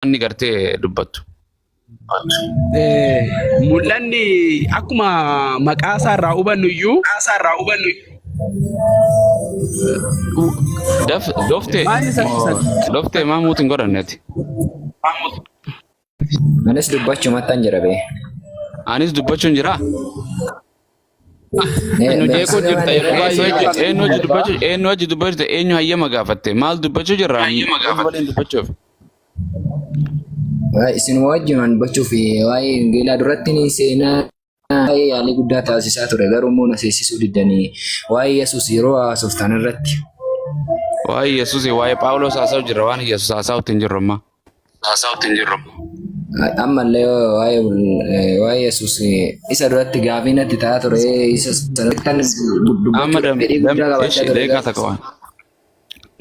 Inni gartee dubbattu. Mul'anni akkuma maqaa isaa irraa hubannu iyyuu Daf doftee maal isa doftee maa muutiin godhanne ati? Anis dubbachumattan jira bee. Anis dubbachuun jiraa? Nu jeequu jirta yeroo baay'ee. Eenyu hojii dubbachuu eenyu hojii dubbachuu jirta eenyu hayyama gaafatte maal dubbachuu jirra eenyu waliin dubbachuuf. Isin wajjin waan dubbachuuf waa'ee wangeelaa duratti ni seenaa baay'ee yaalii guddaa taasisaa ture garuu immoo na seessisuu diddanii waa'ee Yesuus yeroo haasoftan irratti. Waa'ee Yesuus waa'ee Phaawulos haasa'u jirra waan Yesuus haasa'utti hin jirru amma. Haasa'utti hin jirru. Ammallee waa'ee Yesuus isa duratti gaafii natti ta'aa ture isa sanatti Amma dubbachuuf fedhii guddaa qabaachaa ishi ture. daqiiqaa takka waan.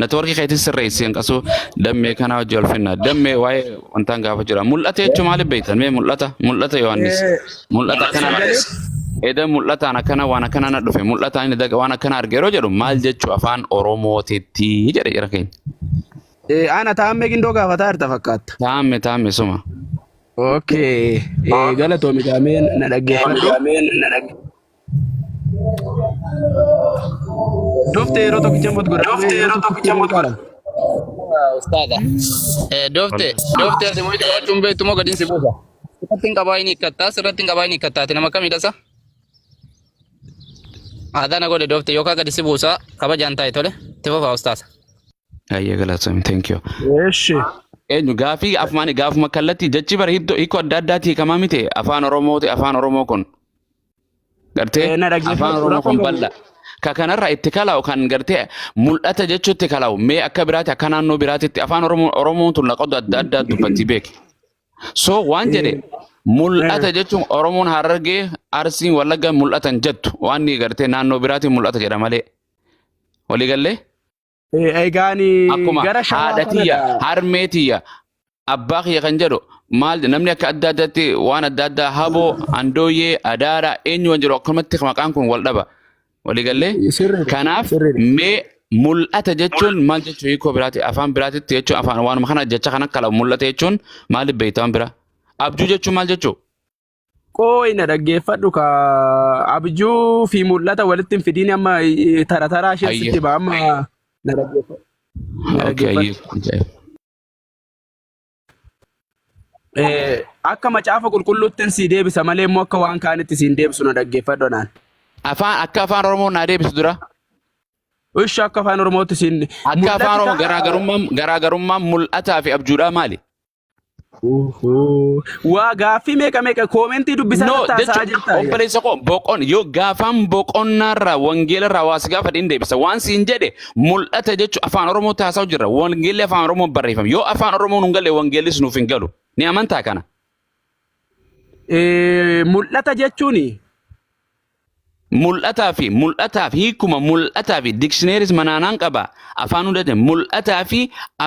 Networkii keetiin sirreessi hanqasu dammee kanaa hojii ol finna. Dammee waa'ee wantaan gaafa jira. Mul'ata jechuun maaliif beektan? Mee mul'ata mul'ata Yohaannis. Mul'ata akkana Eda mul'ataan akkana waan akkana na dhufe mul'ataan inni daga waan akkana arge yeroo jedhu maal jechuu afaan Oromootitti jedhe jira keenya. Ana taammee gindoo gaafataa jirta fakkaatta. Taamme taamme suma. Okay. Galatoomi taamee na dhaggeeffadhu. Dofte yeroo tokkicha mut godha. Dofte yeroo tokkicha mut godha. Ustaada. Dofte, dofte ati mucaa qabachuun beektu moo gadiin si buusa? Sirratti hin qabaa inni hiikkattaa, sirratti hin qabaa inni hiikkattaa. Ati nama kamiidha sa? Aadaa na godhe dofte yookaan gadi si buusa kabajaan taa'e tole. Itti fufaa ustaasa. Ayyee galatoomi thank you. Eshi. Eenyu gaafii afumaan gaafuma kallattii jechi bara hiikoo adda addaatti hiikamaa miti afaan Oromooti afaan Oromoo kun. Gartee Na dhaggeeffadhu afaan Oromoo rakkoo kun qabu. bal'a. Ka kanarraa itti kalaa'u kan gartee mul'ata jechuutti kalaa'u mee akka biraati akka naannoo biraatitti afaan Oromoo Oromoon tun laqoda adda addaa dubbatti beeki. So waan jedhe mul'ata jechuun Oromoon Harargee Arsiin Wallagga mul'atan jettu waan ni gartee naannoo biraatiin mul'ata jedha malee. Waliigallee? Egaan Akkuma gara shawaa haadha tiyya, kanadha. harmee tiyya, abbaa kiyya kan jedhu maal namni akka adda addaatti waan adda addaa haboo, andooyyee, adaara eenyu waan jedhu akkanumatti maqaan kun wal dhaba. Waliigallee? Sirriidha. Kanaaf Sirriidha. mee mul'ata jechuun maal jechuu hiikoo biraati afaan biraatitti jechuun afaan waanuma kana jecha kana kala mul'ata jechuun maaliif beekta waan biraa? Abjuu jechuun maal jechuu? Qooyi na dhaggeeffadhu ka abjuu fi mul'ata walitti hin fidiin amma tara taraa isheen Ayye. sitti ba'a amma na dhaggeeffadhu. Na Okay, dhaggeeffadhu. ayyee. Ajaa'ib. Akka macaafa qulqulluutti si deebisa malee immoo akka waan kaanitti si hin deebisu na dhaggeeffadhu anaan. Afaan akka afaan Oromoo naa deebisu dura. Ishi akka afaan Oromootti siin Akka mul'ati afaan Oromoo kaa garaagarummaan garaagarummaan mul'ataa fi abjuudhaa maali? Ohoo. Waa gaaffii meeqa meeqa koomentii dubbisaa No, irratti haasa'aa jechuun jirta. obboleessa koo boqon yoo gaafaan boqonnaarraa wangeelarraa waa si gaafadhe hin deebisa. Waan siin jedhe mul'ata jechuun afaan Oromootti haasa'u jirra. Wangeelli afaan Oromoon barreeffame. Yoo afaan Oromoon hin galle wangeellis nuuf hin galu. Ni amantaa kana? Mul'ata jechuun Mul'ataa fi mul'ataa fi hiikuma mul'ataa fi dikshineeris manaanaan qaba. Afaan hundatti mul'ataa fi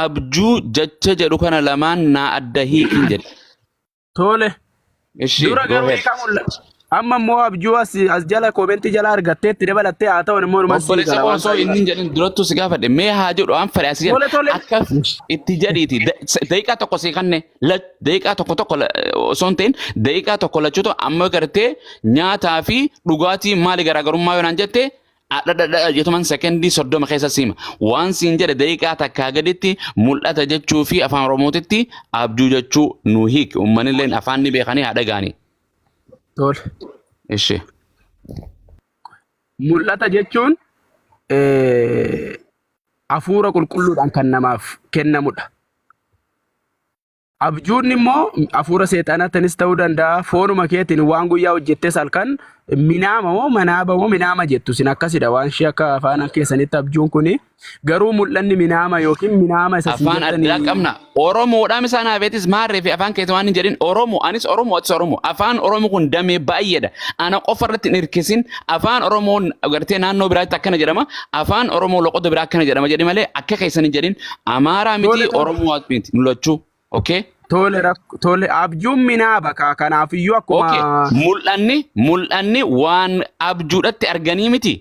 abjuu jecha jedhu kana lamaan naa adda hiikin jedhe. Tole. Ishi, Dura go garuu ahead. hiika mul'ata. Amma immoo abjuu as jala koomentii jala argattee itti dabalattee haa ta'u immoo numa sii Obboleessa gala koo waan osoo inni hin jedhin durattuu si gaafadhe mee haa jedhu waan fedhe asii Tole jedha tole. akka itti jedhiiti daqiiqaa tokko sii kanne daqiiqaa tokko tokko osoo hin ta'in daqiiqaa tokko lachuutu amma gartee nyaataa fi dhugaatii maali garaagarummaa yoo naan jette adhadhadha jetuman sekendii 30 keessa siima waan siin jedhe daqiiqaa takkaa gaditti mul'ata jechuu fi afaan Oromootitti abjuu jechuu nu hiiki uummanilleen afaan ni beekanii haa dhagaanii. Tole. Ishi. Mul'ata jechuun hafuura qulqulluudhaan kan namaaf kennamudha. Abjuun immoo hafuura seexanaatiinis ta'uu danda'a. Foonuma keetiin waan guyyaa hojjettes halkan minaama moo manaaba moo minaama jettu isin akkasidha waan ishee akka afaan keessanitti abjuun kuni. Garuu mul'anni minaama yookiin minaama isa isin Afaan addaa jettanii qabna. Oromoodhaan isaan hafeetis maarree fi afaan keessa waan hin jedhin Oromo anis Oromo atis Oromo. Afaan Oromoo kun damee baay'eedha. Ana qofa irratti hin hirkisin. Afaan Oromoon gartee naannoo biraatti akkana jedhama. Afaan Oromoo loqoda biraa akkana jedhama jedhi malee akka keessan hin jedhin. Amaaraa miti Tole tole. Oromoo miti nu lachuu. Okay? Tole tole abjuun minaaba kaa kanaafiyyuu akkuma Okay. Mul'anni mul'anni waan abjuudhatti arganii miti.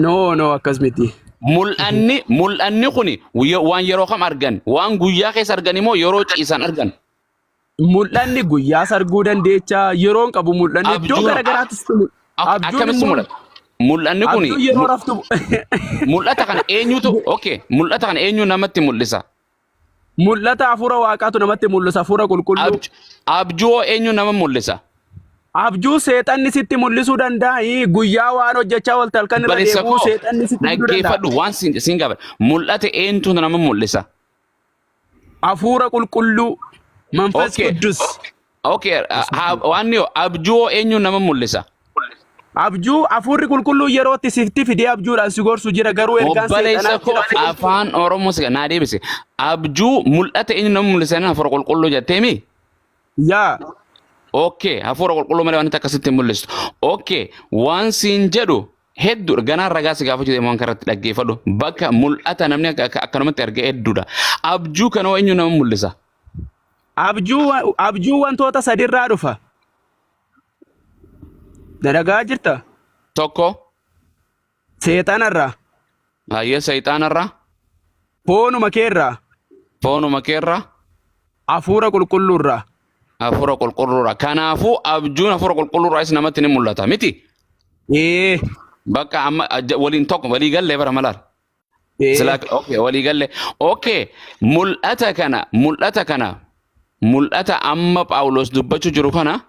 No no akkas miti. Mul'anni kuni waan yeroo kam argan? Waan guyyaa keessa argan immoo yeroo ciisan argan? Mul'anni guyyaas arguu dandeecha, yeroon qabu mul'anni iddoo Abjuun garagaraattis abjuun akkamitti immoo mul'ata? Mul'anni kuni abjuun yeroo raftu mul'ata kana eenyutu, okay, mul'ata kana eenyu namatti mul'isa? Mul'ata hafuura waaqaatu namatti mul'isa, hafuura qulqulluu. Abjuu hoo eenyu nama mul'isa? Abjuu seexanni sitti mul'isuu danda'a. Guyyaa waan hojjechaa oolte halkan irra Obboleessa deebi'uu koo, seexanni sitti fiduu danda'a. dhaggeeffadhu, waan siin gaafadha. Mul'ata eenyutu nama mul'isa? Hafuura qulqulluu, Manfas Quddus. Okay, waan ni abjuu hoo eenyu nama mul'isa? Abjuu hafuurri qulqulluu yerootti sitti fidee abjuudhaan si gorsu jira, garuu ergaan Obboleessa seexanaa koo, jira. afaan Oromoo si naa deebise. Abjuu mul'ata eenyu nama mul'isa? Hafuura qulqulluu jetteemi? Yaa. Okay, hafuura qulqulluu malee wanti akkasitti hin mul'istu. Okay, waan siin jedhu hedduudha. Ganaan ragaa si gaafachuu deemu waan kanarratti dhaggeeffadhu. Bakka mul'ata namni akkanumatti arge hedduudha. Abjuu kana hoo eenyu nama mul'isa? Abjuu wantoota sadirraa dhufa. Dalagaa jirta? Tokko. Seexanarraa, Hayyee, seexaanarraa. Foonuma keerraa, Foonuma keerraa. Hafuura qulqulluurraa. Hafuura qulqulluurraa. Kanaafuu abjuun hafuura qulqulluurraas namatti ni mul'ata miti? Ee. Bakka amma waliin tokko walii gallee bara malaal. Ee. Silaa okay walii galle. Okay, mul'ata kana mul'ata amma Phaawulos dubbachuu jiru kana,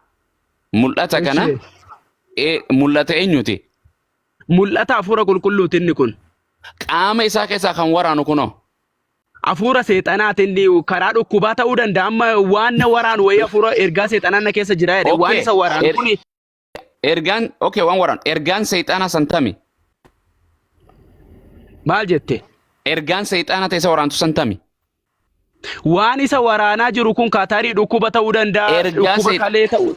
mul'ata kana mul'ata eenyuti? Mul'ata hafuura qulqulluuti inni kun. Qaama isaa keessaa kan waraanu kunoo? Hafuura seexanaati inni, karaa dhukkubaa ta'uu danda'a. Amma waan na waraanu wayii hafuura ergaa seexanaa na keessa jira jedhe, waan isa waraanu kuni. Ergaan, okay, waan waraanu ergaan seexanaa santami. Maal jette? Ergaan seexanaa ta'e isa waraantu santami. Waan isa waraanaa jiru kun kaatarii dhukkuba ta'uu danda'a. Ergaa Dhukkuba kalee ta'uu.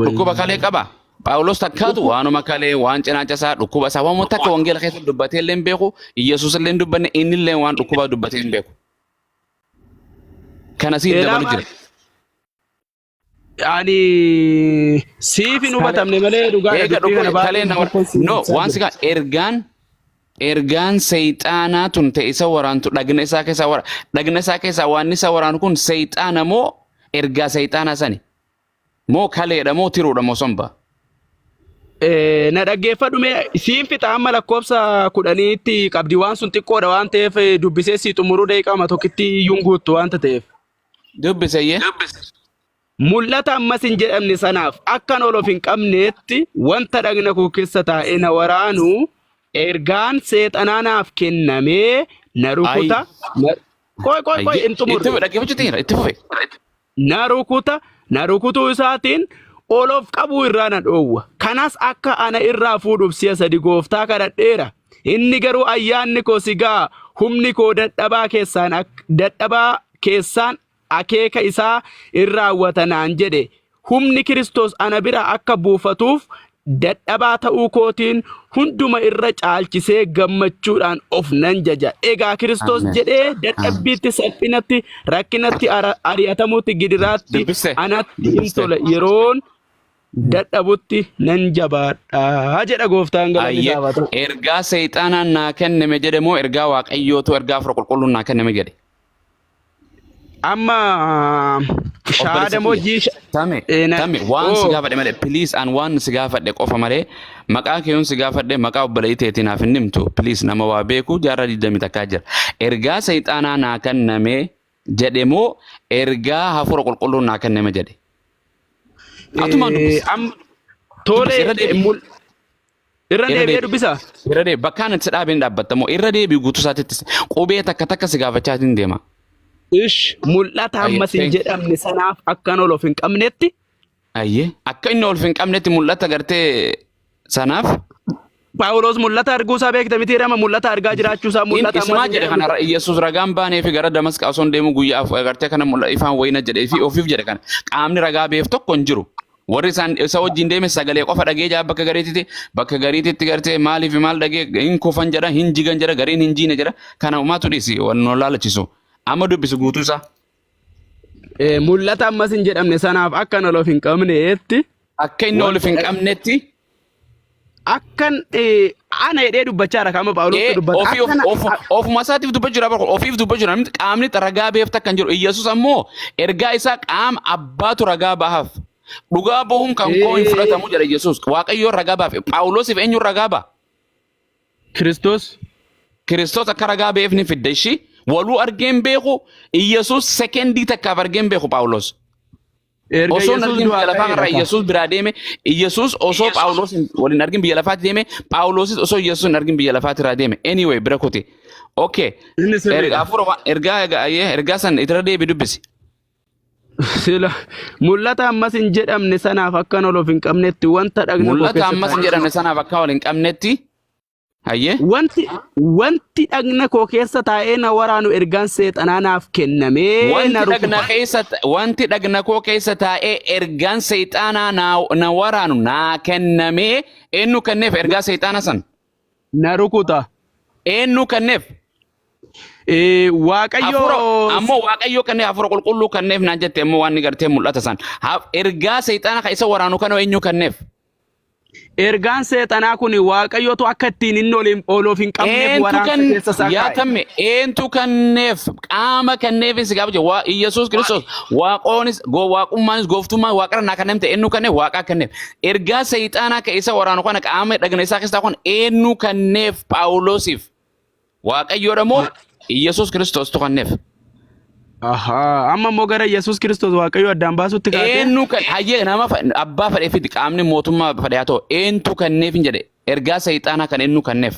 Dhukkuba kalee qaba. Phaawulos takkaatu waanuma kalee, waan cinaacha isaa, dhukkuba isaa, waan takka wangeela keessa dubbatee illee hin beeku. Iyyasuus illee hin dubbanne, inni illee waan dhukkubaa dubbatee hin beeku. Kana siif Eelaa dabalu maal? jira. Ani siif hin hubatamne malee dhugaadha, Eega dubbii kana dhukkuba kalee baay'ee nama tokkoon siif no ibsaa waan si jira. kaa ergaan seexaanaa tun ta'e isa waraantu dhagna isaa keessaa wara dhagna isaa keessaa waan isa waraanu kun seexaana moo ergaa seexaanaa sani moo kaleedha moo tiruudha moo somba? Na dhaggeeffadhu mee, siin fixa. Amma lakkoofsa 10tti qabdi, waan sun xiqqoodha waan ta'eef dubbisee sii xumuruu daqiiqaa tokkitti iyyuu hin guuttu waan ta'eef. Dubbiseyyee. Mul'ata ammas hin jedhamne sanaaf akkan ol of hin qabneetti wanta dhagna koo keessa taa'ee na waraanu ergaan seexanaa naaf kennamee na rukuta. Qoy, qoy, qoy, hin Itti xumurre. fufe, dhaggeeffachuu jira, itti fufe. Na rukuta, na rukutuu isaatiin ol of qabuu irraa na dhoowwa. Kanas akka ana irraa fuudhuuf si'a sadi gooftaa kadhadheera. Inni garuu, "Ayyaanni koo si ga'a, humni koo dadhabaa keessaan akeeka isaa in raawwata" naan jedhe. Humni Kiristoos ana bira akka buufatuuf dadhabaa ta'uu kootiin hunduma irra caalchisee gammachuudhaan of nan jaja. Egaa Kiristoos Ameen. jedhee dadhabbiitti, salphinatti, rakkinatti, ari'atamuutti, gidiraatti Dubbiste. anatti hin Dubbiste. tola. Yeroon dadhabutti nan jabaadha jedha gooftaan, galanni Ayyee. isaaf haa ta'u. Ergaa seexaanaan naa kenname jedhe moo ergaa waaqayyootu, ergaa hafuura qulqulluun naa kenname jedhe? Amma shaada Obboleessa moo kiyya. jiisha Tame, tame, waan si gaafadhe malee, please, an waan si gaafadhe qofa malee, maqaa keeyoon si gaafadhe, maqaa obboleettii teetii naaf hin himtu, please. Nama waa beeku jaarraa digdamii takkaa jira. Ergaa seexaanaa naa kenname jedhe moo ergaa hafuura qulqulluun naa kenname jedhe? Atumaan dubbisi. Tole. Dubbisi, irra deebi. Irra Irra deebi'ee deebi. dubbisa. Irra deebi. Bakkaan itti dhaabeen dhaabbatta moo irra deebi guutuu isaatitti qubee takka takka si gaafachaatiin deema. Ish, mul'ata Ayyee, ammas hin thank you. jedhamne sanaaf akkan ol of hin qabnetti. Ayyee. Akka inni ol hin qabnetti mul'ata gartee sanaaf. Phaawulos mul'ata arguu isaa beekta miti jedhama, mul'ata argaa jiraachuu isaa, mul'ata ammas Isumaa hin jedhe jedhamne. kana Yesuus ragaan baanee fi gara Damasqaa osoo hin deemu guyyaa 4 gartee kana ifaan wayina jedhee fi ofiif jedhe kana qaamni ragaa beef tokko hin jiru. Warri isaan isa wajjin deeme sagalee qofa dhagee jaa, bakka gariititti gartee maaliif maal dhagee hin kufan jedha, hin jigan jedha, gariin hin jiine jedha, kana umaatu dhiisi, waan nu laalachisu. Amma dubbisu guutuu isaa. Mul'ata ammas hin jedhamne sanaaf akkan ol of hin qabnetti Akka inni ol hin qabnetti. Akkan ana jedhee dubbachaa jira qaama Phaawulostu dubbata. Ofii Akkan ofuma isaatiif dubbachuu jira barko ofiif dubbachuu jira namni qaamni ragaa beef takka hin jiru. Iyyasuus ammoo ergaa isaa qaama abbaatu ragaa bahaaf. Dhugaa bahuun kan koo hin fudhatamu jedha Iyyasuus. Waaqayyoon ragaa baaf. Phaawulosiif eenyuun ragaa baha? Kiristoos. Kiristoos akka ragaa ba'eef ni fidda ishii. Waluu argee hin beeku. Iyyasuus sekendii takkaaf argee hin beeku Phaawulos. Erga Osoo hin Yesuus argin du'aa biyya lafaa ka'eera kanarraa ka. Yesuus biraa deeme. Yesuus osoo Phaawulos waliin argin biyya lafaatti deeme. Phaawulosis osoo Yesuus hin argin biyya lafaatti irraa deeme. Anyway bira kuti. Okay. Inni Erga sirriidha. hafuura ergaa ergaa san irra deebi dubbisi. Sila mul'ata ammas hin jedhamne sanaaf akkan ol of hin qabnetti wanta dhagna koo Mul'ata keessa ammas hin taa'e. jedhamne sanaaf akka wal hin qabnetti. Hayyee. Wanti dhagna koo keessa taa'ee na waraanu ergaan seexanaa naaf kennamee Wanti na dhagna rukuta. keessa wanti dhagna koo keessa taa'ee ergaan seexanaa na waraanu naa kennamee eenyu kenneef ergaa seexana san? Na rukuta. Eenyu kenneef? Waaqayyo Hafuura ammoo Waaqayyo kenneef hafuura qulqulluu kenneef naan jette ammoo waan ni gartee mul'ata san. Ergaa seexana ka isa waraanu kana eenyu kenneef? Ergaan seexanaa kun Waaqayyotu akka ittiin inni ol of hin qabneef Eentu waraansa kan keessa isaa yaa kaa'e. tamme eentu kanneef qaama kanneefis gaafa jedhu waa Iyyasuus Kiristoos waaqoonis waaqummaanis gooftummaan waaqarra naa kennamte eenyu kanneef waaqaa kanneef ergaa seexanaa ka isa waraanu kana qaama dhagna isaa keessaa kun eenyu kanneef Phaawulosiif Waaqayyoodha moo Iyyasuus Kiristoostu kanneef? Ahaa, amma immoo gara Yesuus Kiristoos Waaqayyo addaan baasutti kaatee Eenyu kan hayyee nama abbaa fedhee fidi qaamni mootummaa fedhe haa ta'u eentu kanneef hin jedhe ergaa seexanaa kan eenyu kanneef?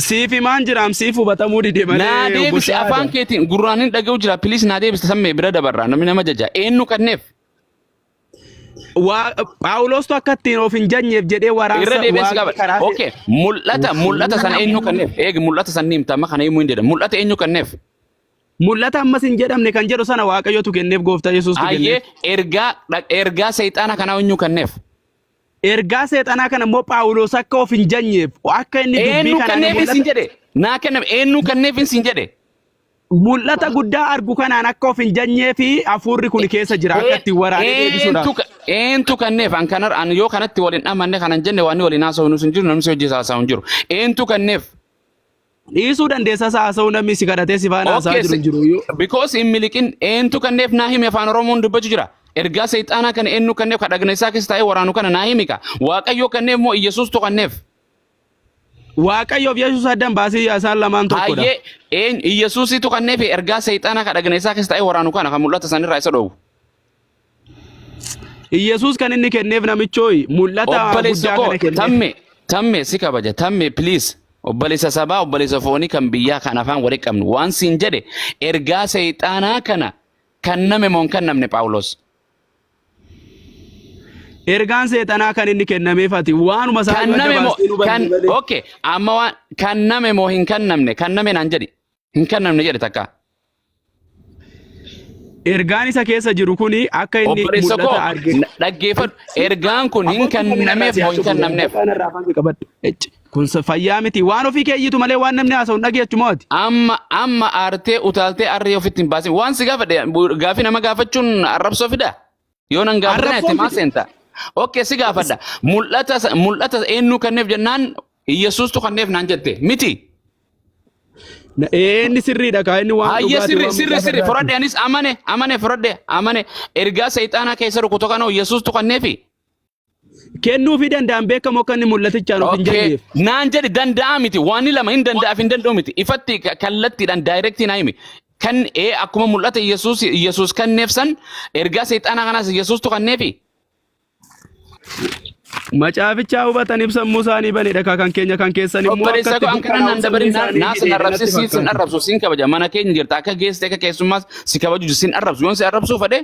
Siif himaan jiraam siif hubatamuu dide Naa malee obbo deebisi afaan Shahaada. keetiin gurraan hin dhaga'u jira please naa deebisi sammee bira dabarraa namni nama jaja eenyu kanneef? Phaawulostu akka ittiin of hin janyeef jedhee Irra waraansa deebiin si Waaqni qaba. karaa Okay. Mul'ata mul'ata sana eenyu kenneef? Eegi mul'ata sana ni himta amma kana himuu hin jedhan. Mul'ata eenyu kenneef? Mul'ata ammas hin jedhamne kan jedhu sana Waaqayyotu kenneef gooftaa Yesuustu Hayyee kenneef. ergaa seexaana kanaa eenyu kenneef? Ergaa seexanaa kana immoo Phaawulos akka of hin janyeef akka inni dubbii Eenyu kanaan kenneef mul'ata sin jedhe? Naa kenname eenyu kenneef sin jedhe? Mul'ata guddaa argu kanaan akka of hin janyee fi hafuurri kun keessa jira akka ittiin waraanee deebisuudhaaf. Eentu kanneef an kanar an yoo kanatti waliin amanne kanan jenne waan waliin haasa'u nus hin jiru namni si hojii haasa'u hin jiru. Eentu kanneef? Dhiisuu dandeessa isa haasa'uu namni si kadhatee si faana haasa'aa Okay, jiru hin jiru. Because hin miliqin eentu kanneef naa himi afaan Oromoon dubbachuu jira. Ergaa seexaanaa kana eenyu kanneef ka dhagna isaa keessa taa'ee waraanu kana naa himi ka. Waaqayyoo kanneef moo Iyyasuustu kanneef? Waaqayyoof Yesuus addan baasii isaan lamaan tokkodha. Hayyee eenyu Iyyasuusitu kanneef ergaa seexaanaa ka dhagna isaa keessa taa'ee waraanu kana kan mul'ata sanirraa isa dhoowwu. Iyyasuus kan inni kenneef namichooyi mul'ata Obboleessa guddaa koo kana kenneef. tamme tamme si kabaja tamme please obboleessa sabaa obboleessa foonii kan biyyaa kan afaan wali qabnu waan siin jedhe ergaa seexaanaa kana kan name moo hin kennamne Phaawulos. Ergaan seexanaa kan inni kennameef ati waanuma isaa Kan adda name moo baastee nu kan banne malee. okay amma waan kan name moo hin kennamne kan name naan jedhi hin kennamne jedhe takka. Ergaan isa keessa jiru kuni akka inni Obboleessa koo mul'ata arge. dhaggeeffadhu ergaan kun hin kennameef moo hin kennamneef. Kanarraa afaan kee qabadhu. Ecci. Kun fayyaa miti. Waan ofii keeyyitu malee waan namni haasa'u hin dhageechu mooti. Amma aartee utaaltee arree ofitti hin baasin waan si gaafadhe gaafii nama gaafachuun arrabsoo fida yoo nan gaafatin Arrabsoo itti maa miti. seenta okay si gaafadha mul'ata eenyu kenneef jennaan Iyyasuustu kenneef naan jette miti. Inni sirriidha kaa inni waan Hayyee dhugaati sirri waan sirri mucaa sirri fardaati. fudhadhe anis amane amane fudhadhe amane ergaa seexaanaa keessa rukutu kana Iyyasuustu kenneefi. Kennuufii danda'an beekamu akka inni mul'atichaan of hin Okay. janyeef. Naan jedhi danda'a miti waan lama hin danda'aaf hin danda'u miti ifatti kallattiidhaan daayirektii naa himi. Kan ee akkuma mul'ata Iyyasuus Iyyasuus kenneef san ergaa seexaanaa kanaas Iyyasuustu kenneefi. Macaafichaa hubatan ibsammuu isaanii banedha kaa kan keenya kan keessan immoo Obboleessa akka koo an itti kanan dukkanaa naan dabarin sammuu isaanii naa sin hidheedha arrabsi natti siin sin fakkaata. arrabsu siin kabaja mana keenya jirta akka geesse akka keessummaas si kabaju sin arrabsu yoon si arrabsuu fedhe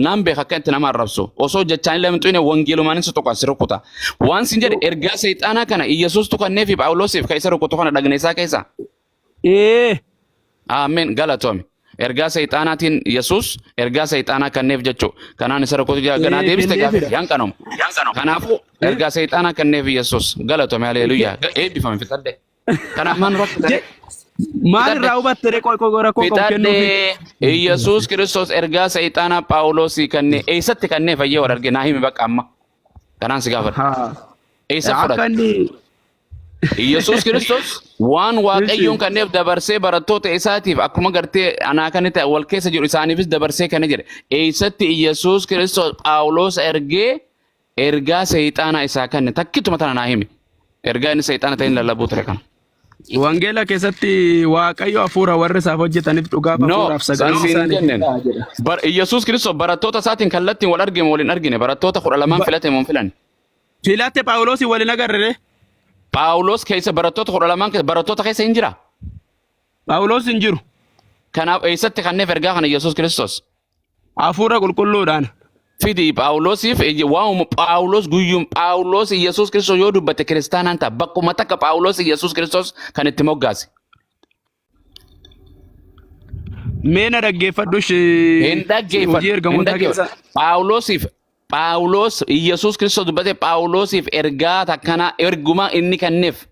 naan beeka akka itti nama arrabsu osoo jechaan illee hin xuyne wangeelumaanin si tuqa si rukuta waan sin jedhe ergaa seexaanaa kana Iyyasuustu kenneefi Phaawulosiif ka isa rukutu kana dhagna isaa keessa. Ee. Ameen galatoomi. Ergaa seexaanaatiin Yesuus ergaa seexaanaa kenneef jechuu kanaan isa rukutu jira ganaa Ee, deebiste kenneefidha. gaaffii hanqanuma. Kanaafuu ergaa seexaanaa kenneef Yesuus galatoomi haleluuyaa eebbifame fixadhe. Kanaaf maal rakkate? Maal irraa hubatte ree qoy qoy rakkoo qabu kennuufi? Fixadhee Iyyasuus Kiristoos ergaa seexaanaa Phaawulosii kennee eessatti kennee fayyee wal arge naa himi bakka amma. Kanaan si gaafadha. Haa. Eessa Akka fudhate? inni Yesuus Kiristoos waan Waaqayyoon kanneef dabarsee barattoota isaatiif akkuma gartee anaa kan ta'e wal keessa jiru isaaniifis dabarsee kana jedhe. Eessatti Yesuus Kiristoos Phaawulos ergee ergaa seexaanaa isaa kenne takkituma tana naa himi. Ergaa inni seexaana ta'in lallabuu ture kana. Wangeela keessatti Waaqayyo hafuura warra isaaf hojjetaniif dhugaaf No, hafuuraaf san sagalee siin hin isaaniif jenneen. ta'a jedha. Bar Yesuus Kiristoos barattoota isaatiin kallattiin wal argine wal hin argine barattoota 12 filate moo hin filanne. Filatte Phaawulos wal hin agarre. Phaawulos keessa barattoota 12 keessa barattoota keessa hin jira. Phaawulos hin jiru. Kanaaf eessatti kanneef ergaa kana Yesuus Kiristoos? Hafuura qulqulluudhaan. Fidi Phaawulosiif waa'uma Phaawulos guyyuun Phaawulos Yesuus Kiristoos yoo dubbate kiristaanaan ta'a. Bakkuma takka Phaawulos Yesuus Kiristoos kan itti moggaase. Mee na dhaggeeffadhu Hin ishee dhaggeeffadhu. hojii Hin ergamootaa dhaggeeffadhu. keessa. Phaawulosiif Phaawulos Yesuus Kiristoos dubbate Phaawulosiif ergaa takkana erguma inni kenneef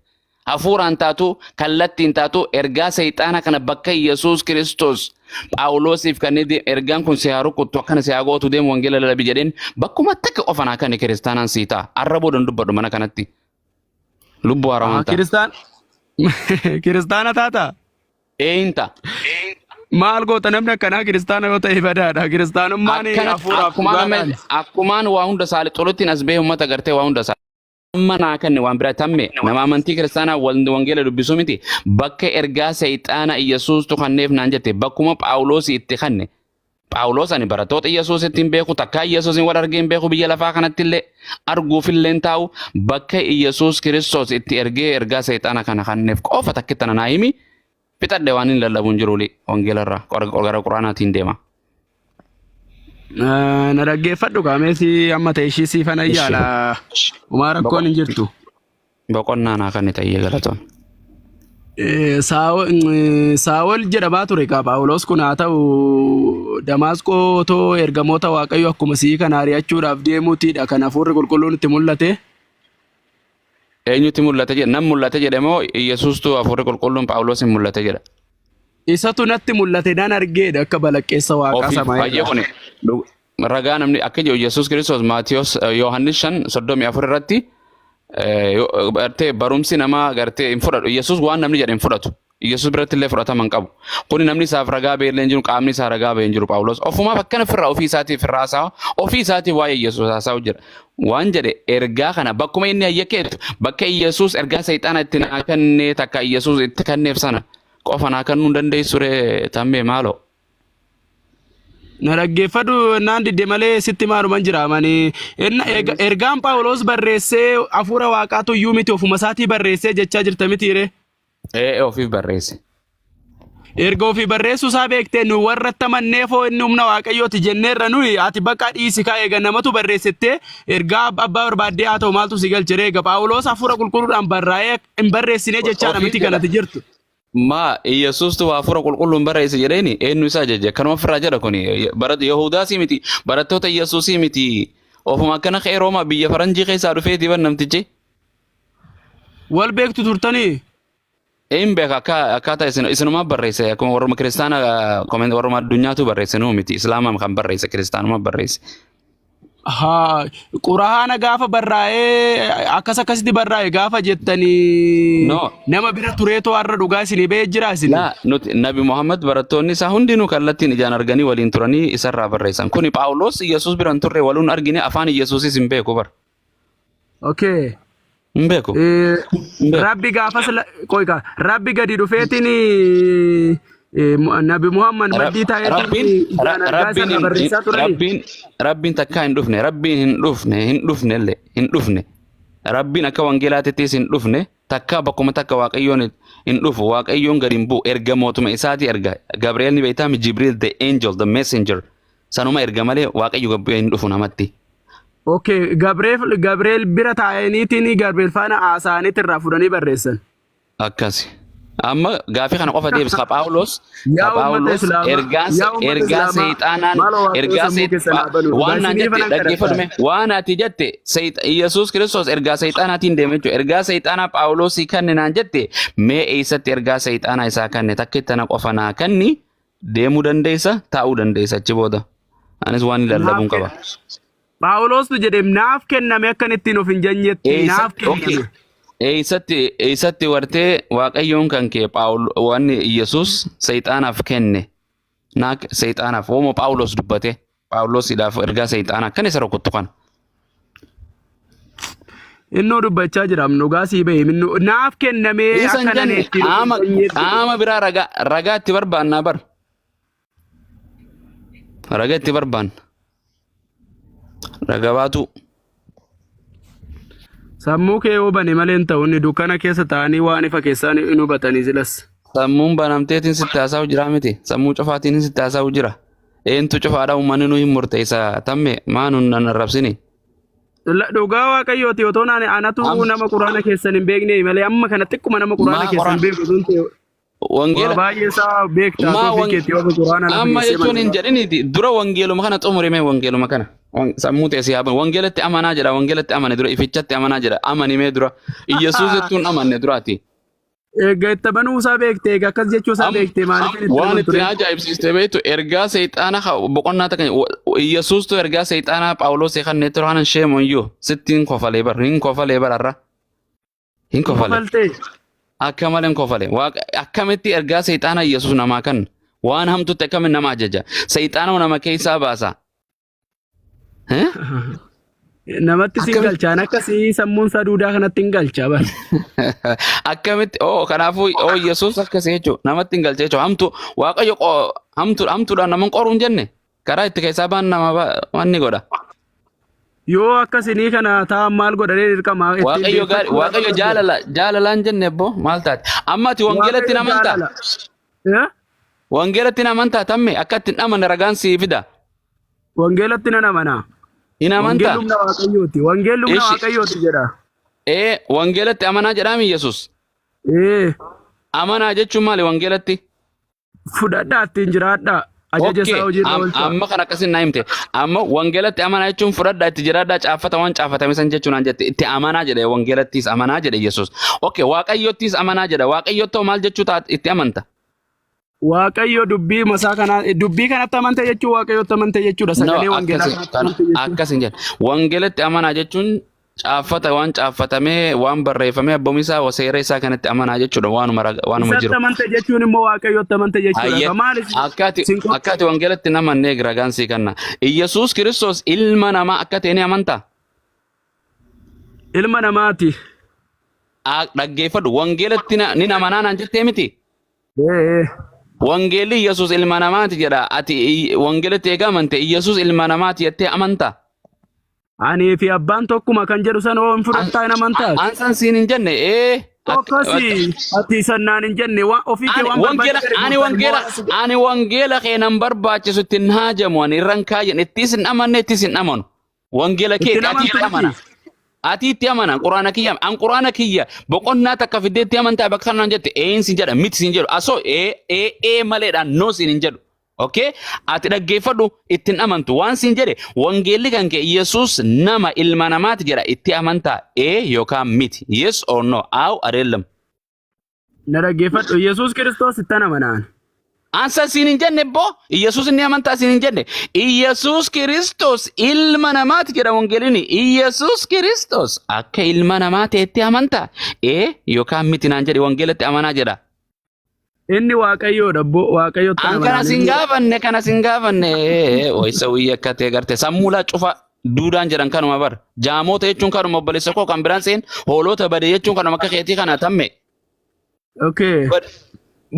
hafuuraan taatu kallattiin taatu ergaa seexaana kana bakka Yesuus Kiristoos Phaawulosiif kan inni ergaan kun si haa rukuttu akkana si haa gootu deemu wangeela lalabi jedheen bakkuma takka qofa naa kan kiristaanaan sii ta'a. Arra booda hin dubbadhu mana kanatti. Lubbuu haaraan ta'a. Kiristaan kiristaana taata? Een ta'a. Maal goota namni akkanaa kiristaana yoo ta'e badaadha. Kiristaanummaan Akkana hafuuraaf akkumaan amma dhugaadhaan. akkumaan waa hunda saalixolutti as bahee uummata gartee waa hunda amma naa kenne waan biraa tamme nama amantii kiristaanaa wangeela dubbisuu miti bakka ergaa seexaana Iyyasuustu kanneef naan jette bakkuma Phaawulos itti kanne Phaawulos ani barattoota Iyyasuus ittiin beeku takkaa Iyyasuusin wal argee hin beeku biyya lafaa kanatti illee arguuf illee hin taa'u bakka Iyyasuus Kiristoos itti ergee ergaa seexaana kana kanneef qofa takkitti tana naa himi fixadhe waan hin lallabu hin jiru wangeela irraa gara quraanaatiin deema. Na dhaggeeffadhu kaameesi amma ta'e ishii siifan ayyaala. Homaa rakkoon hin jirtu. Boqonnaa naa kan ta'ee galatoon. Saawol jedhamaa ture kaa Phaawulos kun haa ta'u Damaasqoo otoo ergamoota Waaqayyo akkuma si'ii kana ari'achuudhaaf deemuutiidha kan hafuurri qulqulluun itti mul'ate. Eenyutti mul'ate jedhe nam mul'ate jedhe moo Yesuustu hafuurri qulqulluun Phaawulosin mul'ate jedha. Isatu natti mul'ate nan argeedha akka balaqqeessa waaqaa Ofiif baay'ee samaayirraa. kuni ragaa namni akka jedhu Yesuus Kiristoos Maatiyos Yohaannis 5:34 irratti gartee barumsi namaa gartee hin fudhatu. Yesuus waan namni jedhe hin fudhatu. Yesuus biratti illee fudhatama hin qabu. Kuni namni isaaf ragaa ba'e illee hin jiru qaamni isaa ragaa ba'e hin jiru Phaawulos. Ofumaaf akkana firraa ofii isaatiif firraa haasa'a ofii isaatiif waa'ee Yesuus haasa'u jira. Waan jedhe ergaa kana bakkuma inni hayyakeetu bakka Yesuus ergaa seexaana itti naa kennee takka Yesuus itti kenneef sana qofa naa kennuu hin dandeessu ree tammee maaloo. Na dhaggeeffadhu naan didde malee sitti maaluman jira mani ergaan Phaawulos barreessee hafuura waaqaatu iyyuu miti ofuma isaatii barreessee jechaa jirta miti ree. Ee ofiif barreesse. Erga ofii barreessuu isaa beektee nu warra itti amanneefoo inni humna waaqayyooti jenneerra nuyi ati bakka dhiisi kaa eega namatu barreessettee ergaa abbaa barbaaddee haa ta'u maaltu si galche ree eega Phaawulos hafuura qulqulluudhaan barraa'ee hin barreessinee jechaadha Ofiif miti jedha. kanati jirtu. Maa Yesuustu hafuura qulqulluun barreesse jedheeni eenyu isaa ajaje kanuma ofirraa jedha kuni Yihudaasii miti barattoota Yesuusii miti ofuma akkana ka'ee Roomaa biyya faranjii keessaa dhufee diban namtichi. Wal beektu turtanii? Een beeka akka akkaataa isin isinumaa barreesse akkuma warruma kiristaana comment warruma addunyaatu barreesse nuu miti islaama kan barreesse kiristaanuma barreesse. Haa, quraana gaafa barraa'ee akkas akkasitti barraa'e gaafa jettanii No. nama bira tureetoo har'a dhugaa isinii ba'ee jira isinii. Laa nuti Nabi Muhammad barattoonni isaa hundinuu kallattiin ijaan arganii waliin turanii isarraa barreessan. Kuni Phaawulos Yesuus bira hin turre waluun argine afaan Yesuusis hin beeku bara. Okay. Hin beeku. Hin beeku. Rabbi gaafas qoy kaa rabbi gadi dhufeetiin Nabi Muhammad maddii taa'eetiin Rabbiin ijaan argaa rabbiin isarraa barreessaa turanii. rabbiin rabbiin takkaa hin dhufne rabbiin hin dhufne hin dhufne illee hin dhufne rabbiin akka wangeelaatittis hin dhufne takkaa bakkuma takka waaqayyoon hin dhufu waaqayyoon gadi hin bu'u erga mootuma isaati erga Gabriel ni beektaa Jibriil the angel the messenger sanuma erga malee waaqayyo gad bu'ee hin dhufu namatti. Okay, Gabriel Gabriel bira taa'aniitiin Gabriel faana haasa'aniitti irraa fudhanii barreessan. Akkasi. Amma gaafii kana qofa deebis ka Phaawulos ka Yaa uummata Phaawulos Islaamaa, ergaa yaa uummata ergaa Islaamaa, seexaanaan maaloo waaqayyo ergaa sammuu keessan haa banu. Dhugaa waan naan isiniif jette anan dhaggeeffadhu kadhadha. mee waan ati jette Yesuus Kiristoos ergaa seexaanaatiin deeme jechuudha. Ergaa seexaanaa Phaawulosii kanne naan jette mee eessatti ergaa seexaanaa isaa kanne takka tana qofa naa kanni deemuu dandeessa taa'uu dandeessa achi booda. Anis waan hin lallabuun Naaf qaba. Phaawulostu jedhe naaf kenname akkan ittiin of hin janyetti naaf Eessatti okay. kenname. Eessatti wartee Waaqayyoon kan kee Phaawul wanni Yesuus seexaanaaf kenne naa seexaanaaf homo Phaawulos dubbate Phaawulosiidhaaf ergaa seexaanaa kan isa rukuttu kana. Innoo dubbachaa jira dhugaa sii bahe minnu naaf kenname Isa hin akka nan jenne ittiin of hin qaama janyetti. qaama biraa ragaa itti barbaannaa bar. Raga itti barbaanna. Raga baatu. Sammuu kee yoo bane malee hin ta'u inni dukkana keessa taa'anii waan ifa keessaa hin hubatanii silas. Sammuun banamteetiin sitti haasa'u jira miti. Sammuu cufaatiin sitti haasa'u jira. Eentu cufaadha uummanni nu hin murteessa tamme maa nun nan arrabsini. Dhugaa Waaqayyooti otoo naan anatu nama quraana keessan hin beekne malee amma kana xiqquma nama quraana Maa keessan qoraan beeku sun ta'e waa wangeela baay'ee isaa beektaa maa ofii keetti yoo quraana lafa amma geessee jechuun hin malee. jedhiniiti dura wangeeluma kana xumurime wangeeluma kana sammuu ta'e si haa wangeelatti amanaa jedha wangeelatti amane dura ifichatti amanaa jedha amanimee dura Iyyasuusittuun amanne duraati. Egaa itti amanuu isaa beekte egaa akkas jechuu isaa beekte maaliif itti Waan amantu itti ree? na ajaa'ibsiiste beektu ergaa seexaana boqonnaa takka Iyyasuustu ergaa seexaanaa Phaawulos kanneen ture kanan sheemoyyuu sittiin kofalee bar hin kofalee bararra hin kofale. Kofaltee? Akka malee hin kofale. Waaqa akkamitti ergaa seexaana Iyyasuus namaa kan waan hamtutti akkamitti nama ajaja seexaana nama keessaa baasa. Eh? Namatti siin Akkamitti galchaan akkasii sammuun isaa duudaa kanatti hin galcha bar. Akkamitti oo kanaafuu oo Yesuus akkasii jechuudha namatti hin galche jechuudha hamtu Waaqayyo hamtu hamtuudhaan nama hin qoru hin jenne karaa itti keessaa ba'an nama wanni godha. Yoo akkasinii kana ta'an maal godhanii dirqama ittiin Waaqayyo gaarii deeffachuudhaaf Waaqayyo akkas godha. jaalala jaalalaan jenne abbo maal taate amma ati wangeelatti Waaqayyo hin amantaa jaalala. Eh? wangeelatti hin amantaa tamme akka itti hin amanne ragaan sii fida Wangeelatti nan amana. hin amantaa Wangeelli humna Waaqayyooti. Wangeelli humna ishi Waaqayyooti jedha. ee wangeelatti amanaa jedhaami Yesuus Ee amanaa jechuun maali wangeelatti? Fudhadhaa ittiin jiraadhaa. Ajaja Okay, isaa hojiirra oolchaa. amma kan akkasiin naa himte. Amma wangeelatti amanaa jechuun fudhadhaa itti jiraadhaa caaffata waan caafatame san jechuun naan jette itti amanaa jedhe wangeelattis amanaa jedhe Yesuus. Okay, Waaqayyottis amanaa jedha. Waaqayyottoo maal jechuu taat itti amanta? Waaqayyo dubbii masaa kanaa dubbii kanatti amante jechuun Waaqayyotti amante jechuudha. No, Sagalee wangeelaa akkasi kanatti kana amante jechuudha. akkas hin jedhe. Wangeelatti amanaa jechuun caaffata waan caaffatamee waan barreeffamee abboomii isaa seera isaa kanatti amanaa jechuudha waanuma waanuma Isatti jiru. amante jechuun immoo Waaqayyotti amante jechuudha. Hayyee Ka maali akka ati sin akka ati wangeelatti hin amannee ragaan sii kenna. Iyyasuus Kiristoos ilma namaa akka ta'e ni amantaa? Ilma namaati. Dhaggeeffadhu wangeelatti ni amanaa naan jettee miti. Ee. Wangeelli Iyyasuus ilma namaati jedha. Ati wangeelatti eega amante Iyyasuus ilma namaati jettee amantaa? Anii fi abbaan tokkuma kan jedhu san hoo hin fudhattaa hin amantaa? An san siin hin jenne ee. Akkasi ati sannaan hin jenne waan ofii kee Ani waan wangeela barbaade ani wangeela ani wangeela kee nan barbaachisu ittiin haajamu ani irran kaayyan ittis hin amanne ittis hin amanu. Wangeela kee Ittiin ati itti amantu amana. miti. Ati itti amana quraana kiyya an quraana kiyya boqonnaa takka fiddee itti amantaa bakka kanaan jette een siin jedha miti siin jedhu asoo ee ee ee maleedhaan no siin hin jedhu. Okay? Ati dhaggeeffadhu ittiin amantu waan siin jedhe wangeelli kan kee Yesuus nama ilma namaati jedha itti amantaa ee yookaan miti yes or no aw adeellam. Na dhaggeeffadhu Yesuus Kiristoos ittan amanaan. Ansa siin hin jenne boo Yesuus inni amantaa siin hin jenne Yesuus Kiristoos ilma namaati jedha wangeelini Yesuus Kiristoos akka ilma namaa ta'etti amantaa ee yookaan miti naan jedhe wangeelatti amanaa jedha. Inni Waaqayyoodha boo Waaqayyotti An kana amanaan. sin gaafanne kana sin gaafanne wayisa wiyya akka ta'e garte sammuu laa cufa duudaan jedhan kanuma bar jaamoota jechuun kanuma obboleessa koo kan biraan seen hoolota bade jechuun kanuma akka keetii kana tamme. Okay.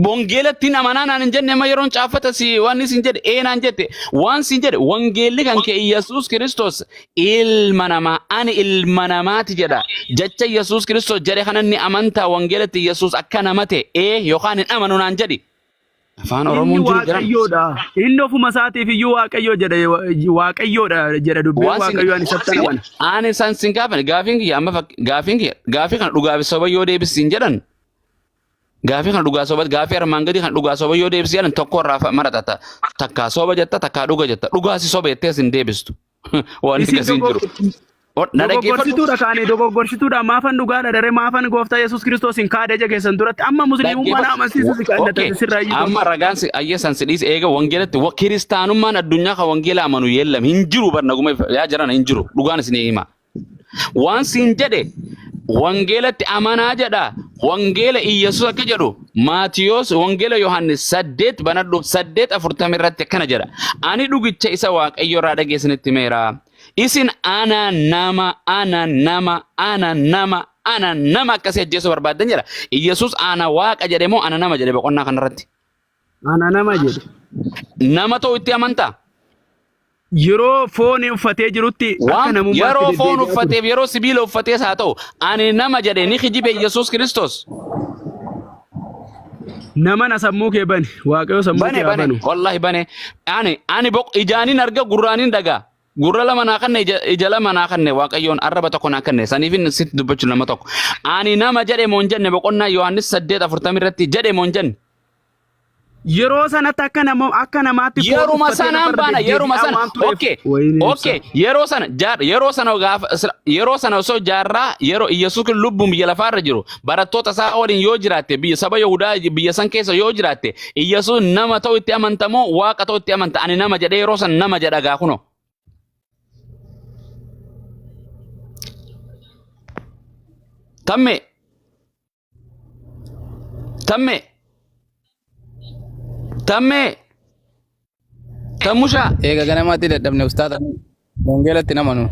Wangeelatti hin amanaa naan hin jenne amma yeroon caaffata si waan isin jedhe ee naan jette waan sin jedhe wangeelli kan kee Yesuus Kiristoos ilma namaa ani ilma namaati jedha jecha Yesuus Kiristoos jedhe kana inni amantaa wangeelatti Yesuus akka nama ta'e ee yookaan hin amanu naan jedhi. Afaan Inni Oromoon jiru jedhama. Waaqayyoodha. Inni ofuma isaatiif iyyuu Waaqayyo jedha Waaqayyoodha jedha dubbiin Waan sin Waaqayyo ani isatti amana. ani san sin gaafane gaafiin kiyya amma gaafiin kiyya gaafii kana dhugaa fi soba yoo deebisiin jedhan gaafii kana dhugaa soba gaafii armaan gadii kana dhugaa soba yoo deebisi jedhan tokko irraa maraxata takkaa soba jetta takkaa dhuga jetta dhugaa si soba jettee sin deebistu waan Isin akkasii hin jiru. Na dhaggeeffadhu. Dogoggorsituu kaane dogoggorsituu maafan dhugaadha daree maafan gooftaa Yesuus Kiristoos hin kaade ija keessan duratti amma musliimummaa na amansiisu si Okay. kaadhatan sirraa iyyuu. Amma ragaan si ayya san si dhiise eega wangeelatti kiristaanummaan addunyaa kan wangeela amanu yeellam hin jiru bar naguma yaa jiran hin jiru dhugaan isin hima. Waan siin jedhe wangeelatti amanaa jedha. Wangeela Iyyasuus akka jedhu Maatiyoos wangeela Yohaannis 8 banadhu 8:40 irratti akkana jedha. Ani dhugicha isa Waaqayyo irraa dhageessanitti himeera. Isin ana nama ana nama ana nama ana nama akkasii ajjeesuu barbaaddan jedha. Iyyasuus ana waaqa jedhe moo ana nama jedhe boqonnaa kanarratti? Ana nama jedhe. Nama ta'u itti amantaa? Yeroo foon uffatee jirutti akka Waan namummaatti yeroo foon deddeebi'aa ture. uffateef yeroo sibiila uffatees haa ta'u ani nama jedhe ni kijibe Yesuus Kiristoos. Nama na sammuu kee bani. Waaqayyo sammuu Bane kee haa bane banu. wallahi bane ani boq ijaanin arga gurraanin dhagaa gurra lama naa kanne ija lama naa kanne Waaqayyoon arraba tokko naa kanne saniifin sitti dubbachuu nama tokko ani nama jedhe moo hin jenne boqonnaa Yohaannis 8:40 irratti jedhe moo hin jenne. Yeroo sanatti akka nama akka namaatti foon Yeruma uffatee sanaan lafarra baana yeruma deddeebi'aa sana waan tureef okay wayinii ibsa. okay yeroo sana jaar yeroo sana gaafa yeroo sana osoo jaarraa yeroo Iyyasuus kun lubbuun biyya lafaarra jiru barattoota isaa waliin yoo jiraatte biyya saba Yihudaa biyya san keessa yoo jiraatte Iyyasuus nama ta'u itti amanta moo waaqa ta'u itti amanta ani nama jedhee yeroo sana nama jedha gaa kunoo. Tamme Tamme Tamme Tammushaa Eega ganamaatti dadhabne ustaaza wangeelatti namanu.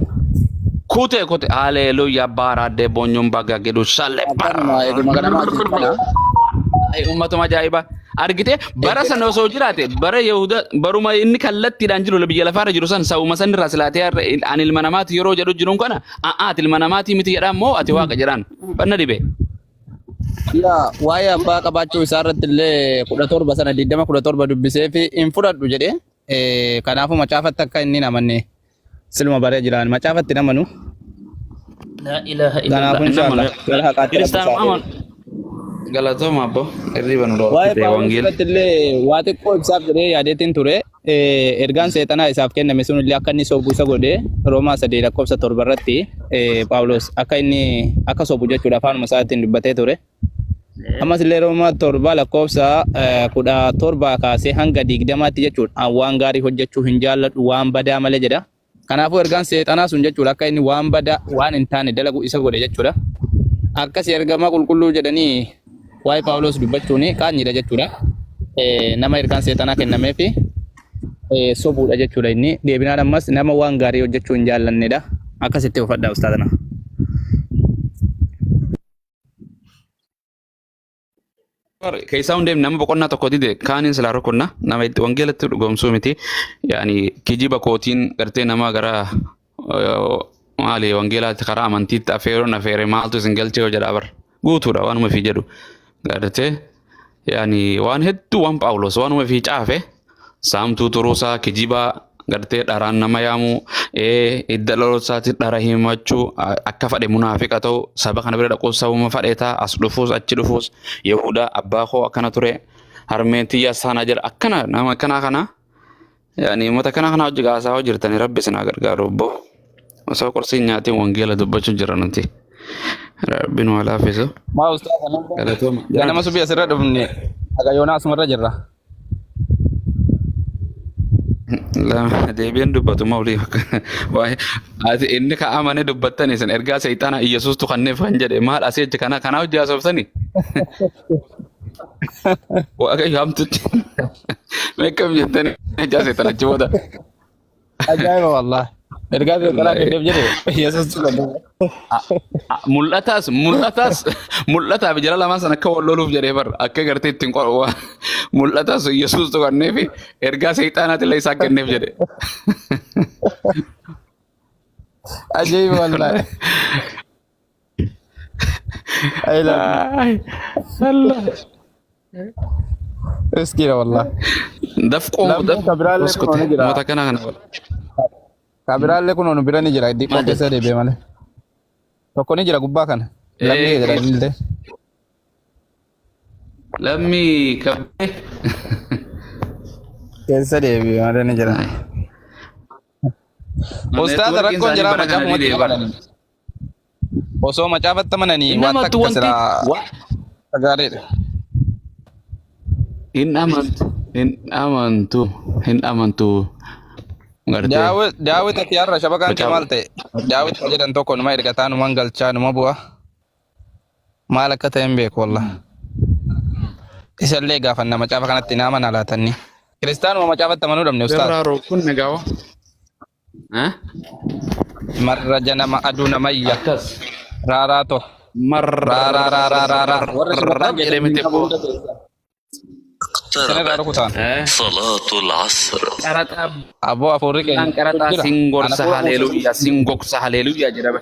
Kute kute haleluya baaraadde bonyoon baga jedhu shalle Akkanuma eeguma ganamaatti kana. Ay, uummatuma ajaa'iba argite bara sana osoo jiraate bara Yehuda baruma inni kallattiidhaan jiru biyya lafaarra jiru san sabuma san irraa silaatee har'a ani ilma namaati yeroo jedhu jiruun kana a'aa ati ilma namaati miti jedhaan moo ati waaqa jedhaan banna dhibe. Yaa waa'ee abbaa qabaachuu isaa irratti illee 17 sana 20 17 dubbisee fi hin fudhadhu jedhee kanaafuu macaafatti akka inni hin amanne siluma baree jiraan macaafatti hin amanu. Laa ilaaha illallah. Kanaafuu Hin inshaallah amanu. gara haqaatti rabbi isaa Kiristaanuma amanu. Galatooma abbo hirriba nu Waa'ee dhoorkite Phaawulos wangeela. irratti illee waa xiqqoo ibsaaf jedhee yaadeetiin ture. Ergaan seexanaa isaaf kenname sun illee akka inni sobu isa godhe Roomaa 3 lakkoofsa 7 irratti Phaawulos akka inni akka sobu jechuudha afaanuma isaatiin dubbatee ture. Ammas illee Roomaa 7 lakkoofsa 17 kaasee hanga 20tti jechuudha. An waan gaarii hojjechuu hin jaalladhu waan badaa malee jedha. Kanaafuu ergaan seexanaa sun jechuudha akka inni waan badaa waan hin taane dalagu isa godhe jechuudha. Akkasii ergamaa qulqulluu jedhanii waa'ee Phaawulos dubbachuun qaanyiidha jechuudha. Nama ergaan seexanaa kennameefi sobuudha jechuudha inni. Deebinaan ammas nama waan gaarii hojjechuu hin jaallannedha. Akkasitti hufadhaa ustaadana. Keessaa hundee nama boqonnaa tokko dide kaaniin silaa rukunna nama itti wangeelatti dhugoomsuu miti yaani kijiba kootiin gartee nama gara maali wangeelaatti karaa amantiitti afeeruun afeere maaltu isin galchee yoo jedha bar guutuudha waanuma fi jedhu gartee yaani waan hedduu waan Phaawulos waanuma fi caafe Saamtuu turuusaa, kijibaa, gartee dharaan nama yaamuu, hidda dhalootasaatti dhara himachuu, akka fadhe munaafiqa ta'u, saba kana bira dhaquus sabuma fadhe ta'a, as dhufuus achi dhufuus, Yahudaa abbaa koo akkana ture, harmeen tiyya sana jedha, akkana nama akkanaa kana, yaani uummata akkanaa kana hojii gaasaa hojii jirtanii rabbi isin haa gargaaru obbo. Osoo qorsii hin nyaatiin wangeela dubbachuu jira nuti. Rabbi nu haa laaffisu. Maa ustaaza Galatooma. ganama subii asirra dhufne haga yoonaa asumarra jirra. Lama deebi'een dubbatu mawlii waa'ee ati inni ka amane dubbattan isin ergaa seexana Iyyasuustu kanneef kan jedhe maal asii achi kana kanaa hojii haasofsani waaqayyo hamtutti meeqam jettani ejaa seexana achi booda Ajaa'iba wallahi. Ergaa seexanaa kenneef jedhe Yesuus kenneef. Mul'ataas mul'ataas mul'ataaf jara lamaan sana akka wal loluuf jedhee bar akka gartee ittiin qoru mul'ataas Yesuus tuqannee fi ergaa seexaanaati illee isaa kenneef jedhe. Ajaa'iba wallahi. I love Ay, Allah. you. Riskiidha wallahi. Dafqoo Lammiin kabiraallee kunoo ni jira. Moota kana kana. Kabiraallee kunoo nu bira ni jira. Diqqoo Maal keessa deebi'e malee. Tokko ni jira gubbaa kana. Lammii jedha illee. Lammii kabbee. Keessa deebi'e malee ni jira. Ustaaza Neetwoorkiin rakkoon isaanii jiraa bara kana macaafumatti didee bara. amananii. Osoo macaafatti amananii Hin waan amantu takka wanti silaa wa- gaariidha. hin amantu hin amantu hin amantu gartee Daawit Daawit ati har'a shabakaan kee macaafa. maal ta'e? Daawit kan jedhan tokko numa ergataa numan galchaa numa bu'a. Maal akka ta'e hin beeku wallah. Isallee gaafanna macaafa kanatti hin amana laatanni. Kiristaanuma macaafatti amanuu dhabne ustaaz. Sirraa rukkunne gawa. Eh? Marra janama aduu namayya. Akkas. Raaraa to. Raaraa raaraa raaraa. Warra shabakaan Marrab jedhee keessan miti hin qabu boo. hunda keessa. Isin irraa اقتربت rukutaan. Eh? صلاة العصر Qaraxaa Aboo hafuurri billaan keenya qaraxaa jira. siin Ana gorsa fuula haleluuyaa siin gogsa haleluuyaa jedhama.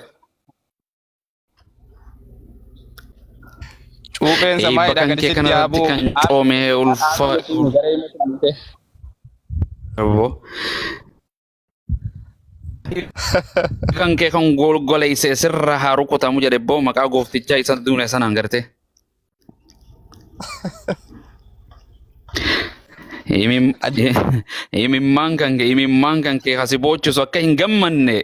Cuupheen Eebba samaayidhaa kan gadi kee sitti kanarratti yaabuu. kan coomee ulfa Aboo. Kan kee kan golgoleesse sirra haa rukutamu jedhe boo maqaa gooftichaa isa duune sanaan gartee. Imimmaan kan kee kasi boochisu akka hin gammanne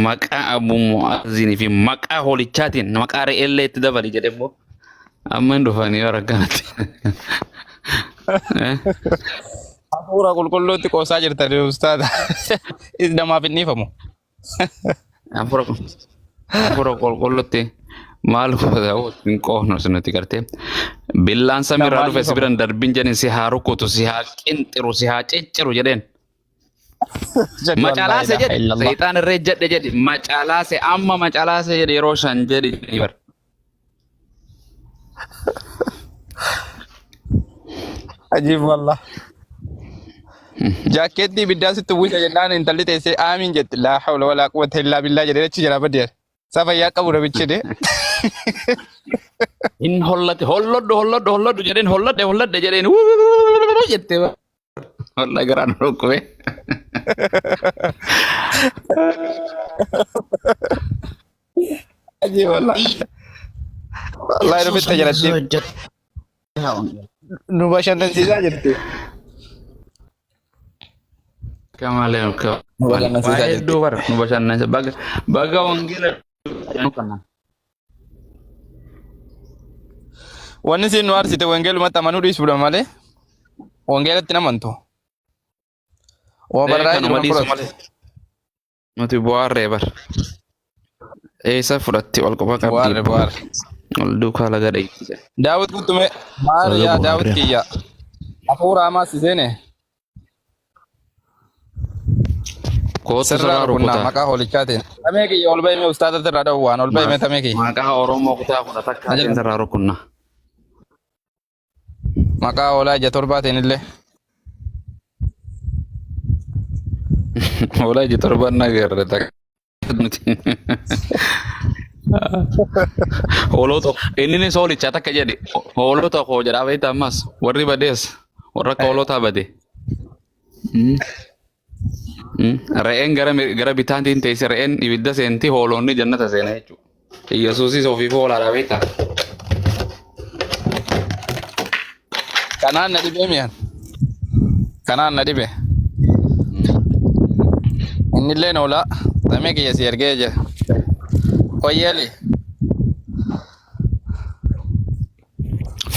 maqaa Abu Mu'aazinii fi maqaa hoolichaatiin maqaa re'eellee itti dabali jedhe immoo amma hin dhufanii bara akkanatti. Eh? Hafuura qulqulluutti qoosaa jirtan ustaaza. Namaaf hin dhiifamu. Hafuura hafuura qulqulluutti maal goota hin qoofnu sinutti gartee. Billaan samiirraa Namaan dhufe si dhiifamu. biran darbin jedhin si haa rukutu si haa qinxiru si haa cicciru jedheen. Jedhu Allah Macalaase ilaha jedhe illallah. seexaan irree jedhe jedhe macalaase amma macalaase jedhe yeroo shan jedhe jedhe bar. Ajiib wallah. Jaakkeettii ibiddaa sitti uwwisa jennaan intalli teessee aamiin jetti. Laa hawla walaa quwwata illaa billaa jedhee achi jalaa badeera. Isaa fayyaa qabu namichi de. Hin hollate holladhu holladhu holladhu jedheen holladhe holladhe jedheen wuuuu jettee bar. Holla garaan dhukkube. Ajiib wallah. Wallahi nufitti jalatti nu bashannansiisaa jirti. Kamalee Nu bashannansiisaa waa jirti. hedduu bara nu bashannansiisa baga baga wangeela kana. Wanni siin nu aarsite wangeelumatti amanuu dhiisuudha malee wangeelatti hin amantu. Waa Ee barraa'ee jiru kanuma kan dhiisu fudhatu. malee nuti bu'aarree bar. Eessa fudhatti ol qofa qabdi Bu'aarre bu'aarre. ol duukaa laga dheessise. Daawit kuttume maal Laga yaa Daawit bu'aarree. kiyya hafuura hamaa si seene Kootu sirraa sirraa rukunnaa rukutaa. maqaa hoolichaatiin. Tamee kiyya ol bahime ustaadatti irraa dha'u waan ol bahime tamee kiyya. Maqaa Oromoo kutaa kudha takkaatiin sirraa rukunna. Maqaa hoolaa ija torbaatiin illee. Hoolaa ija torban nagarre takka nuti. Hoolota inni hoolichaa takka jedhe hoolota koo jedhaa beektaa ammas warri badees warra akka hoolotaa bade. Re'een gara gara bitaatiin teesse re'een ibidda seenti hoolonni jannata seena jechuudha. Yesuusis ofiif hoolaadha beektaa. Kanaan na dhibee mi'an. Kanaan na dhibe. Innilleen hoolaa tamee kiyya si ergee jira. Wayyeeli.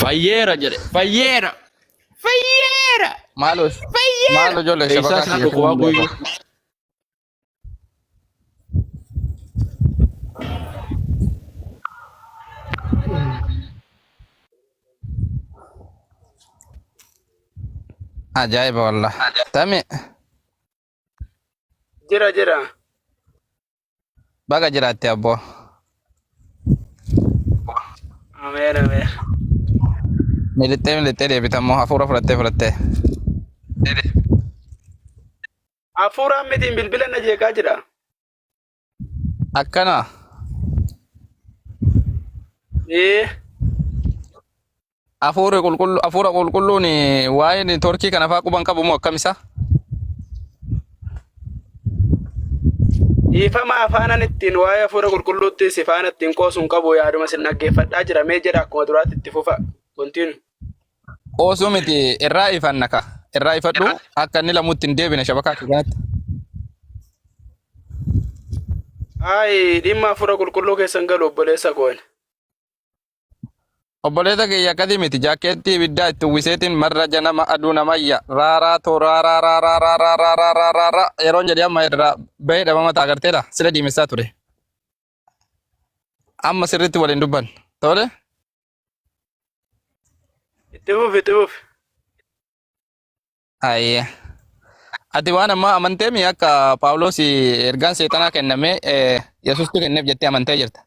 Fayyeera jedhe fayyeera fayyeera Maaloo maaloo ijoollee Eessaa shabakaa isaan kiyya dhukkubaa guyyuu. Ajaa'iba wallah. Tame Jira jira. baga jiraatte abboo. Ameen ameen. Milixxee milixxee deebitammoo hafuura fudhattee fudhattee. Hafuuraan mitiin bilbila na jeeqaa jira. Akkana Ee. hafuurri qulqullu hafuura qulqulluun waa'ee torkii kana faa quban qabu moo akkam isa? Dhiifama afaanan ittiin waa'ee hafuura qulqulluutti si faana ittiin qoosuun qabu yaaduma sin dhaggeeffadhaa jira mee jedha akkuma duraatti itti fufa. Continue. Qoosuu miti irraa ifanna ka irraa ifadhu akka inni lamuutti hin deebine shabakaa kee kanatti. Ayi dhimma hafuura qulqulluu keessan galu obboleessa koon. Obboleessa kiyya akkasii miti jaakkeettii ibiddaa itti uwwiseetiin marra janama aduu namayya raaraa too raaraa raaraa raaraa raaraa raaraa raa yeroon jedhee amma irraa bahee dhabama ta'a agarteedha sila diimessaa ture. Amma sirriitti waliin dubban. Tole? Itti fufi itti fufi. Ayyee. Ati waan ammaa amantee mi akka Phaawulos ergaan seexanaa kenname Yesuustu kenneef jettee amantee jirta.